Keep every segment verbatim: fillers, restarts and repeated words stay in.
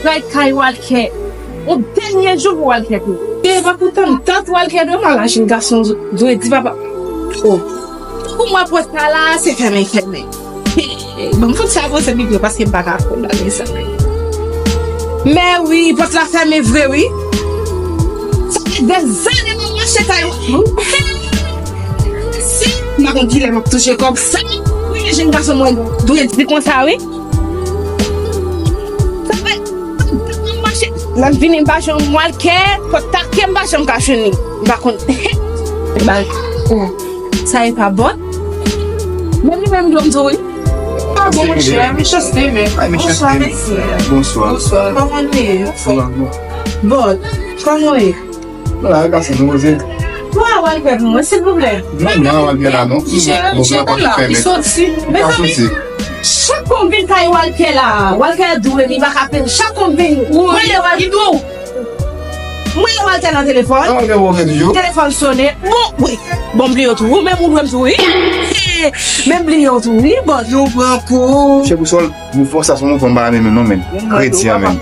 Pral kay Walker. On dènye jou pou Walker tou. E pa pou tann dat Walker dwe m al achte yon gason dwe di papa. Oh. Pou mwen pòt la se fèmen fèmen. Bon, m fout sa poze Biblo paske m pa ka konn bagay sa. Mè wi, pòt la fèmen vre wi. Sa fè dèzane mwen mache kay. Si m pa konn kilè m ap touche kòb sa. Wi, jèn gason mwen dwe di konsa wi. Sa fè m mache. Lè m vini m pa janm Walker, pòt take m pa janm ka jwenn li. M pa konn. Bal. Oh. Sa e pa bòt. Men li menm dwe m tou wi. Ah, bon, monchè, mechanste, men. Ay, mechanste, men. Bonswa, mesye. Bonswa. Bonswa. Kòman nou ye? Anfòm. Bon, kòman w ye? Bon, la, kase nou poze. Wa, Walker, pou mwen, silvouplè. Non, non, Walker la, non. Misye, misye pa la, li soti. Mezanmi, chak kou m vin kay Walker la, Walker dwe, li pa ka fè, chak kou m vin, mwen le Walker. Mwen yo al te nan telefòn. An, gen bon gen yo. Telefòn sonnen. Bon, wi. Bon, m bliye w tou. Ou menm ou dwe m tou, wi. Men m bliye w tou, wi, bòs. Yo pran kou. Chè Bousòl, mouvman sa se yon mouvman m pa renmen menm non, men. Kredi an, men.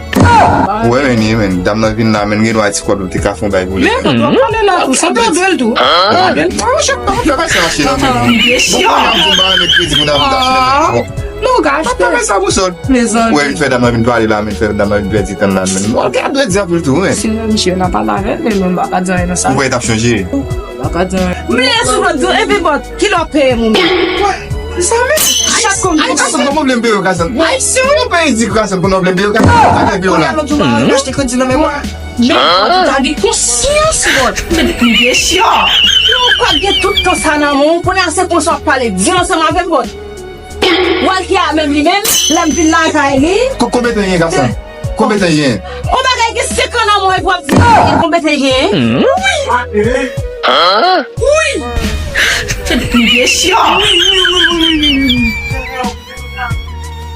Ou wè, men, men, dam nan vin la, men, gen dwa ti kòb yo te ka fè yon bay pou li. Men, bòs, w ap pale la tou, sa tande l tou. An, chè, pa fè bagay sa mache la, men. Bon, m pa renmen kredi pou dam nan achte, men. Bon. Non, gache. Pa fè sa, Bousòl. Mezanmi. Ou wè, vin fè dam nan vin pale la, vin fè dam nan vin pèdi tan la, men. Ou gen dwe di anpil tou, wi. Si nou misye nan pale avè l, men mwen m pa ka di anyen nan sa. Ou wè, t ap chanje. M pa ka di anyen. Men sou vant di, epi bòt, kilè w ap peye moun? Sa men, chak kou m vin. Krasan, kòman w vle m peye w, Krasan? Mwen peye di Krasan pou nou vle m peye w, Krasan. Sa te peye w la. Kounye a lòt jou m achte kredi nan men mwen. Men bòt, ou ta gen konsyans, bòt. Men m gen chya. Ou pa gen tout tan sa nan men w, kounye a se konsa w ap pale. Di ansanm avè m, bòt. Walker a menm li menm, lè m vin lakay li. Ko-, konbyen tan gen, gason? Konbyen tan gen? On bagay gen senk an nan mwen, w ap di konbyen tan gen? Wi. Wi. Fè de pye chya.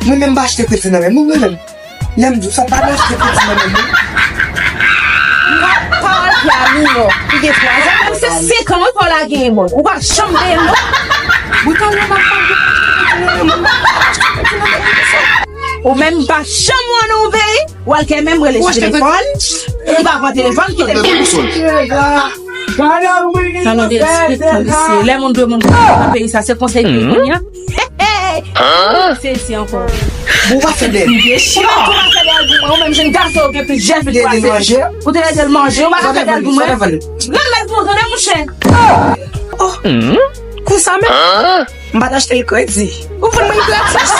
Mwen menm m pa achte kredi nan men m, mwen menm. Lè m di w sa, pa nan achte kredi nan men mwen. Pa pale a minò. Li gen twa zan, menm se senk an, wi, pa w la genyen, bon. Ou pa janm peye m, non. Ou ta wè m ap pale de kredi nan men mwen. Ou menm pa janm wè nan yon peyi, Walker menm rele sou telefòn. Ou pa pran telefòn, kite m. Talon de respè, mesye. Lè moun dwe moun nan peyi sa, se konsèy peyi kounye a. Hey, hey, hey. Sezi ankò. Bon, ou pa fè dèl. Ou menm tou pa fè dèl pou mwen. Ou menm jèn gason ou gen plizyè fi pou pase. Ou te rete l manje, ou pa ka fè dèl pou mwen. Granmèt pou ou tande, monchè. Oh. Konsa menm. M pa t achte l kredi. Ou vann mwen gratis.